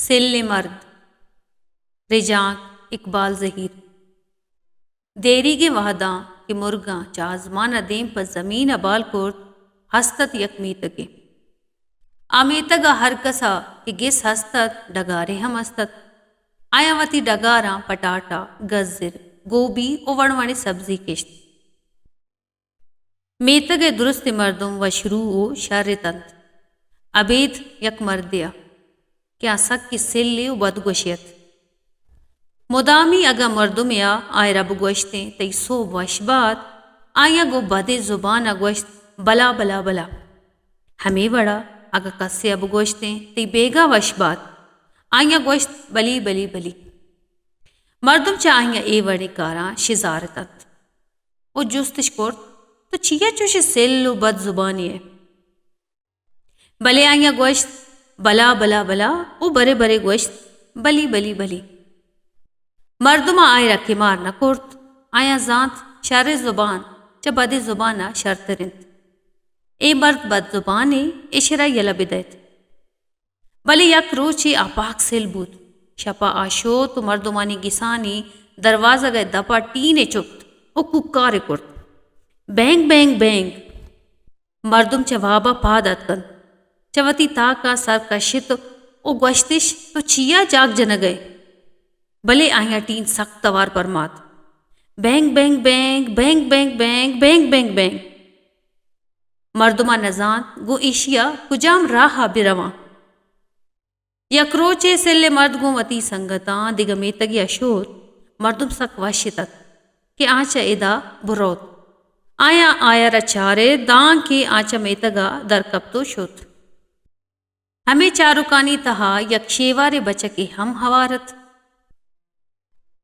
سلیں مرد، رجانک اقبال زہیر۔ دیریگیں وہداں کہ مرگاں چہ آزمان ءَ دیم پہ زمین ءَ بال کرت، ہست ات یک میتگے۔ آ میتگ ءَ ہر کس ءَ کہ گس ہست ات، ڈگارے ہم ہست ات۔ آیاں وتی ڈگاراں پٹاٹا، گزر، گوبی ءُ وڑ وڑیں سبزی کشت۔ میتگ ءِ درستیں مردم وشرو ءُ شر اتنت۔ ابید یک مردے ءَ کہ آ سکیں سلے ءُ بدگوشے ات۔ مدامی اگاں مردمے ءَ آئرا بگوشتیں، تئی سہب وش بات، آیاں گوں بدیں زبان ءَ گوشت، بلا، بلا، بلا۔ ہمے وڑا اگاں کسے ءَ بگوشتیں، تئی بیگاہ وش بات، آیاں گوشت، بلی، بلی، بلی۔ مردم چہ آیاں اے وڑیں کاراں شزار اتنت۔ ءُ جستش کرت، تو چیا چوشیں سل ءُ بد زبانے ئے؟ بلے آیاں گوشت، بلا، بلا، بلا، ءُ برے برے گوشت، بلی، بلی، بلی۔ مردماں آئرا کمار نہ کرت۔ آیاں زانت، شریں زبان چہ بدیں زبان ءَ شرتر انت۔ اے مرد بد زبانے، ایشرا یلہ بدئیت۔ بلے یک روچے آ پاک سل بوت۔ شپ ءَ آ شوت ءُ مردمانی گسانی دروازگ ءِ دپ ءَ ٹینے چپت ءُ کوکارے کرت۔ Being, being, being. مردم چہ واب ءَ پاد اتکنت۔ چہ وتی تاک ءَ سر کشت ءُ گوشتش، تو چیا جاگ جنگ ئے؟ بلے آیاں ٹین سک توار پرمات۔ Being, being, being, being, being, being, being, being, being. مردماں نزانت گوں ایشی ءَ کجام راہ ءَ برواں۔ یک روچے سلیں مرد گوں وتی سنگتاں دگہ میتگے ءَ شوت۔ مردم سک وش اتنت کہ آ چہ ادا بروت۔ آیاں آئرا چارت، دانکہ آ چہ میتگ ءَ در کپت ءُ شت۔ ہمے چاروکانی تہا یک شیواریں بچکے ہم ہوار ات۔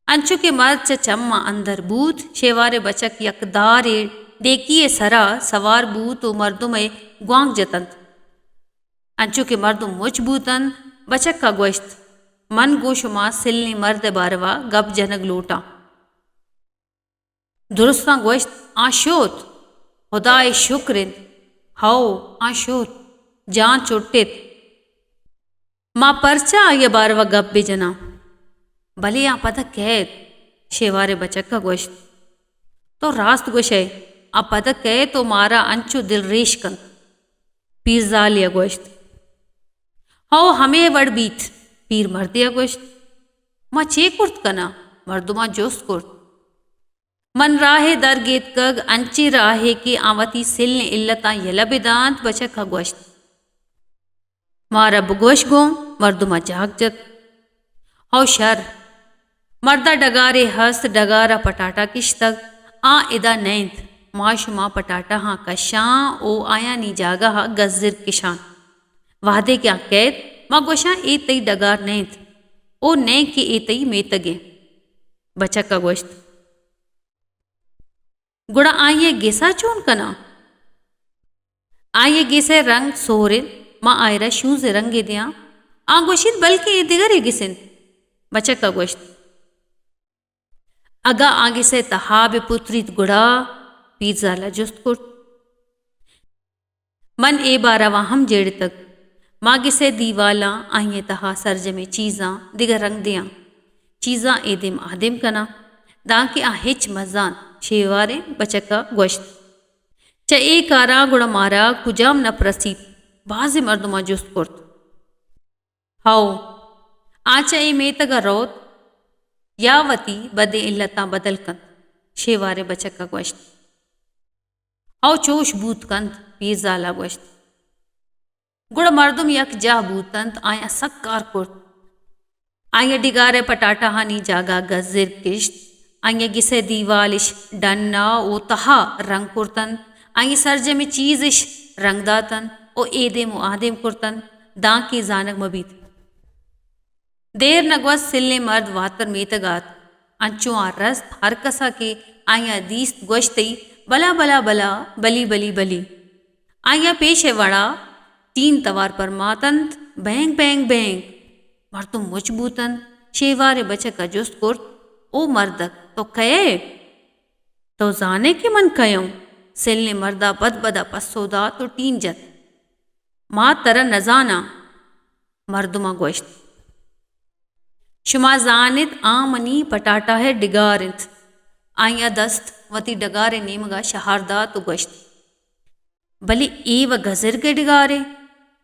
انچو کہ مرد چہ چماں اندر بوت، شیواریں بچک یک دارے ڈیکی ءِ سرا سوار بوت ءُ مردم ءِ گوانک جتنت۔ انچو کہ مردم مچ بوتنت، بچک ءَ گوشت، من گوں شما سلیں مرد ءِ باروا گپ جنگ لوٹاں۔ درستاں گوشت، آ شوت۔ ہدا ءِ شکر انت۔ ہئو، آ شوت۔ جان چٹت۔ ما پرچا آئی ءِ باروا گپ بہ جناں؟ بلے آ پدا کئیت؟ شیواریں بچک ءَ گوشت۔ تو راست گوش ئے، آ پدا کئیت ءُ مارا انچو دل ریش کنت۔ پیرزالے ءَ گوشت۔ ہئو، ہمے وڑ بیت۔ پیر مردے ءَ گوشت۔ ما چے کرت کناں؟ مردماں جست کرت۔ من راہے در گیتکگ، انچیں راہے کہ آ وتی سلیں علتاں یلہ بدانت، بچک ءَ گوشت۔ مارا بگوش گوں، مردماں جاگ جت۔ ہئو شر۔ مرد ءَ ڈگارے ہست، ڈگار ءَ پٹاٹا کشتگ، آ ادا نہ انت۔ ما شما پٹاٹاہاں کشاں ءُ آیانی جاگہ ءَ گزر کشاں۔ وہدے کہ آ کئیت، ما گوشاں اے تئی ڈگار نہ انت ءُ نئے کہ اے تئی میتگ انت۔ بچک ءَ گوشت۔ گڑا آئی ءِ گس ءَ چون کناں؟ آئی ءِ گس ءِ رنگ سہر انت، ما آئرا شونزیں رنگے دیاں۔ آ گوشیت، بلکیں اے دگرے گس انت۔ بچک ءَ گوشت۔ اگاں آ گس ءِ تہا بہ پتریت گڑا؟ پیرزال ءَ جست کرت۔ من اے باروا ہم جیڑتگ۔ ما گس ءِ دیوالاں، آئی ءِ تہا سرجمیں چیزاں دگہ رنگ دیاں۔ چیزاں اے دیم آ دیم کناں، دانکہ آ ہچ مہ زانت، شیواریں بچک ءَ گوشت۔ چہ اے کاراں گڑا مارا کجام نپ رسیت؟ بازیں مردماں جست کرت۔ ہئو، آ چہ اے میتگ ءَ روت یا وتی بدیں علتاں بدل کنت، شیواریں بچک ءَ گوشت۔ ہئو، چوش بوت کنت، پیرزال ءَ گوشت۔ گڑا مردم یکجاہ بوت انت، آیاں سک کار کرت۔ آئی ءَ ڈگار ءِ پٹاٹاہانی جاگہ ءَ گزر کشت۔ آئی ءَ گس ءِ دیوال اش ڈن ءَ ءُ تہا رنگ کرت انت۔ آئی ءَ سرجمیں چیز اش رنگ دات انت ءُ اے دیم ءُ آ دیم کرت انت، دانکہ زانگ مہ بیت۔ دیر نہ گوست، سلیں مرد واتر میتگ ءَ ات۔ انچو آ رست، ہر کس ءَ کہ آئی ءَ دیست، گوشت ئِے، بلا، بلا، بلا، بلی، بلی، بلی۔ آئی ءَ پیش ءِ وڑا ٹین توار پرمات انت، بینگ، بینگ، بینگ۔ مردم مچ بوت انت۔ شیواریں بچک ءَ جست کرت، او مردک، تو کئے ئے؟ تو زان ئے کہ من کئے اوں؟ سلیں مرد ءَ بد بد ءَ پسو دات ءُ ٹین جت۔ ما ترا نزاناں، مردماں گوشت۔ شما زان ات آ منی پٹاٹاہ ءِ ڈگار انت۔ آئی ءَ دست وتی ڈگار ءِ نیمگ ءَ شہار دات ءُ گوشت، بلے اے و گزرگ ءِ ڈگارے،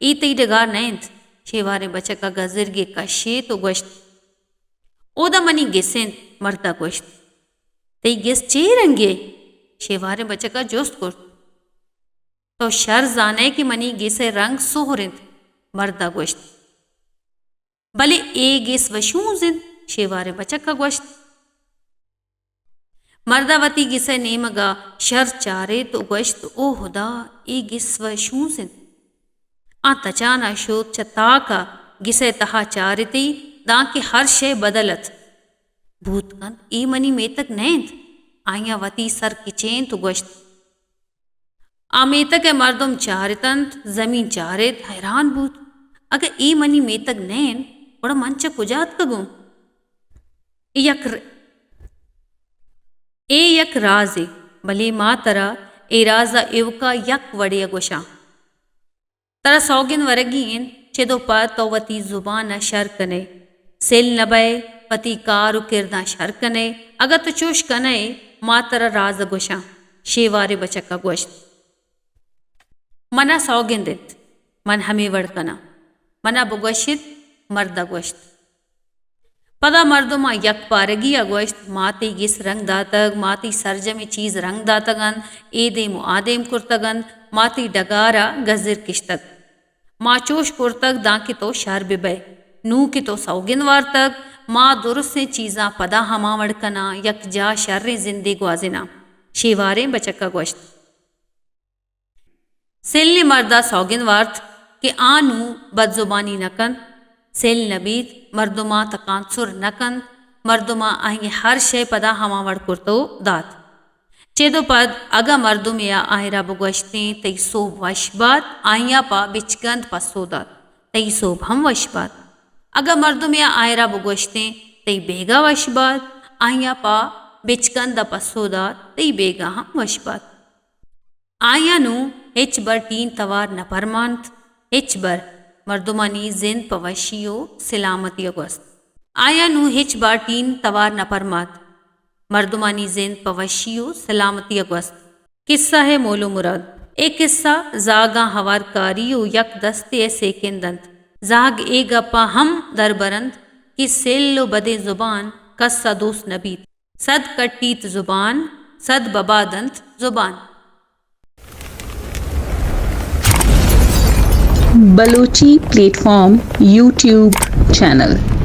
اے تئی ڈگار نہ انت۔ شیواریں بچک ءَ گزرگے کشیت ءُ گوشت، اودا منی گس انت۔ مرد ءَ گوشت، تئی گس چے رنگے؟ شیواریں بچک ءَ جست کرت، تو شر زانئے کہ منی گس ءِ رنگ سہر انت۔ مرد ءَ گوشت، بلے اے گس و شونز انت۔ شیواریں بچک ءَ گوشت۔ مرد ءَ وتی گس ءِ نیمگ ءَ شر چاریت ءُ گوشت، او ہدا، اے گس و شونز انت۔ آ تچان ءَ شت، چہ تاک ءَ گس ءِ تہا چارتی، دانکہ ہر شے بدل ات۔ بوت کنت اے منی میتگ نہ انت۔ آئی ءَ وتی سر کچینت ءُ گوشت۔ آ میتگ ءِ مردم چارتنت، زمین چارت، حیران بوت، اگہ اے منی میتگ نہ انت، گڑا من چہ کجا اتکگوں؟ اے یک ر-، اے یک رازے، بلے ما ترا اے راز ءَ ایوک ءَ یک وڑے ءَ گوشاں۔ ترا سوگند ورگی انت، چد ءُ پد تو وتی زبان ءَ شر کنئے، سل نہ بئے، وتی کار ءُ کرداں شر کنئے۔ اگاں تو چوش کنئے، ما ترا راز ءَ گوشاں۔ شیواریں بچک ءَ گوشت، من ءَ سوگند انت، من ہمے وڑ کناں۔ من ءَ بگوش ات، مرد ءَ گوشت۔ پدا مردماں یک پارگی ءَ گوشت، ما تئی گس رنگ داتگ، ما تئی سرجمیں چیز رنگ داتگ انت، اے دیم ءُ آ دیم کرتگ انت، ما تئی ڈگار ءَ گزر کشتگ۔ ما چوش کرتگ دانکہ تو شر بہ بئے۔ نوں کہ تو سوگند وارتگ، ما درستیں چیزاں پدا ہما وڑ کناں، یک جاہ شریں زندے گوازیناں۔ شیواریں بچک ءَ گوشت۔ سلیں مرد ءَ سوگند وارت کہ آ نوں بدزبانی نہ کنت، سل نہ بیت، مردماں تکانسر نہ کنت، مردماں آئی ءِ ہر شے پدا ہما وڑ کرت ءُ دات۔ چد ءُ پد اگاں مردمے ءَ آئرا بگوشتیں، تئی سوب وش بات، آئی ءَ پہ بچکند پسو دات، تئی سوب ہم وش بات۔ اگاں مردمے ءَ آئرا بگوشتیں، تئی بیگاہ وش بات، آئی ءَ پہ بچکند ءَ پسو دات، تئی بیگاہ ہم وش بات۔ آیاں نوں ہچبر ٹین توار نہ پرمانت، ہچبر مردمانی زند پہ وشی ءُ سلامتی ءَ گوست۔ آیاں نوں ہچبر ٹین توار نہ پرمات، مردمانی زند پہ وشی ءُ سلامتی ءَ گوست۔ قصہ ءِ مول ءُ مراد۔ اے قصہ زہگاں ہوار کاری ءُ یک دستے ءِ سیکند انت۔ زہگ اے گپ ءَ ہم دربر انت کہ سل ءُ بدیں زبان کس ءَ دوست نہ بیت۔ سد کٹیت زبان، سد ببا دنت زبان۔ Balochi plate form YouTube channel.